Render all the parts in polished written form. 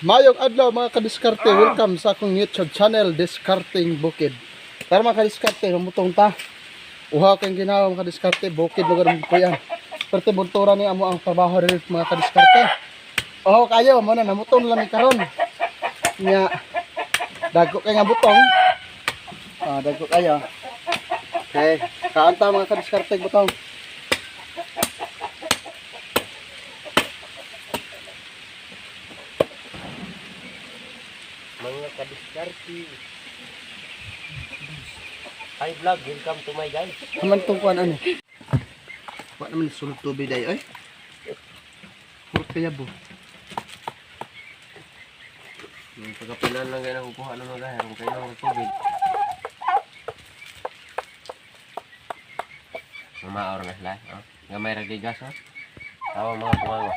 Mayong adlaw, mga kadiskarte, welcome sa akong YouTube channel, Diskarting Bukid. Tara, mga kadiskarte, mamutong ta. Uhaw kang ginawa, mga kadiskarte, bukid lugar mo po yan. Pero buntura ni amo ang trabaho rin, mga kadiskarte. Uhaw kayo, mo na namutong lang ni karon. Nya dago kay nga butong. Ah, dago kayo. Okay, kaan ta, mga kadiskarte, butong. Mga kadiskarte. Hi vlog, welcome to my guys. Haman tong kuan ano. Wa naman sulod tubig day oy. Purot kaya bo. Yung pagkapilan lang kayo nakukuha ng mga gaya, kung kayo ng tubig. Mamaor na sila, oh. Gamay ra gigas, oh. Tawa mga bungango.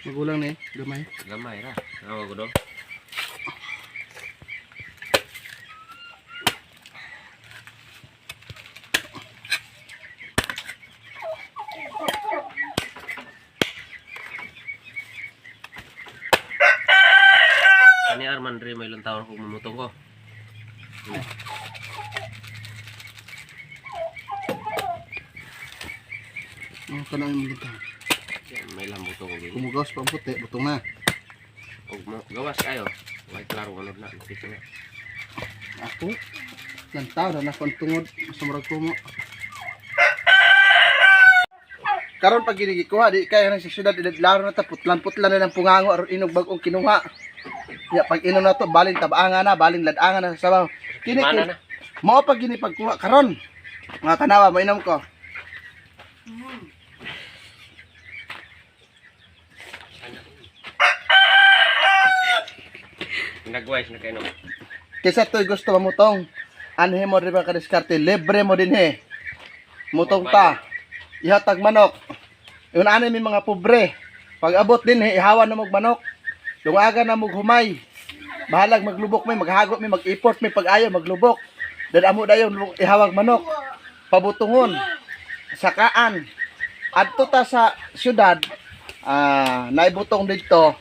Magulang ni, gamay. Gamay ra. Tawa ko dong. Kani Arman rin may ilang taon kung mamutong ko. Ang kanang imong butang. Yan, may ilang butong ko. Kumugawas pa ang puti, butong na. Og mo gawas kayo. Way klaro manod na. Dito na. Ako. Lantaw na nako ang tungod sa murag kumo. Karon pag ginigikuha di kaya nang sa syudad laro na ta putlan-putlan na ng pungango aron inog bag-ong kinuha. Ya pag inom na to balin tabaanga na, balin ladanga na sa sabaw. Kini Mana na. Mao pag gini pagkuha karon. Mga tanawa, mainom ko. Nagwise na kayo. Kaysa to'y gusto mamutong. Anhe mo rin ba kadiskarte, libre mo din he. Mutong ta. Ihatag manok. Yun ano may mga pobre. Pag abot din he, ihawan na mog manok. Lungaga na mog humay. Bahalag maglubok may, maghagot may, mag-ipot may, pag-ayo maglubok. Dan amo dayon ihawag manok. Pabutungon. Sakaan. Adto ta sa syudad, naibutong dito,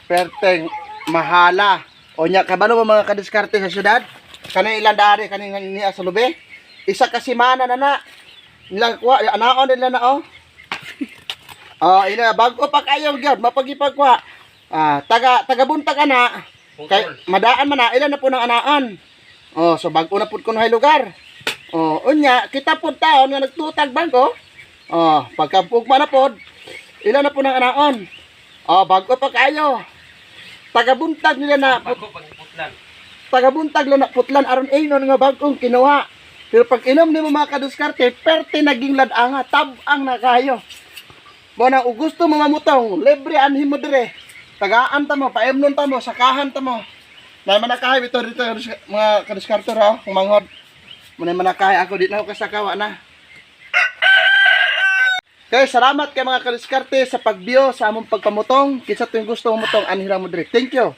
perteng mahala. O nya kabalo mo, mga kadiskarte, sa syudad? Kanang ilang dari kaning niya sa lubi? Isa ka semana na na. Nila kuha anaon nila na oh. Oh, ina bago pa kayo gyud mapagipagkuha. Ah, taga taga buntag ana. Kay madaan man na ilan na po ng anaan. Oh, so bago na pud kuno hay lugar. Oh, unya kita pud taon nga nagtutag bago. Oh, pagka ugma na pod, ilan na po ng anaon. Oh, bago pa kayo. Tagabuntag nila na Bago pagputlan. Tagabuntag lang na putlan aron aynon nga bagong kinuha. Pero pag inom nimo, mga kadiskarte, perte naging ladanga, tab-ang na kayo. Mo na og gusto mo mamutong, libre anhin mo dire. Tagaan ta mo, paemnon ta mo, sakahan ta mo. Na manakahay ito dito mga kadiskarte ra, kung manghod. Muna manakahay ako di na ako kasakawa na. Kaya salamat kay mga kadiskarte sa pagbiyo sa among pagpamutong. Kinsa tuwing gusto mamutong, anhin ra mo dire. Thank you.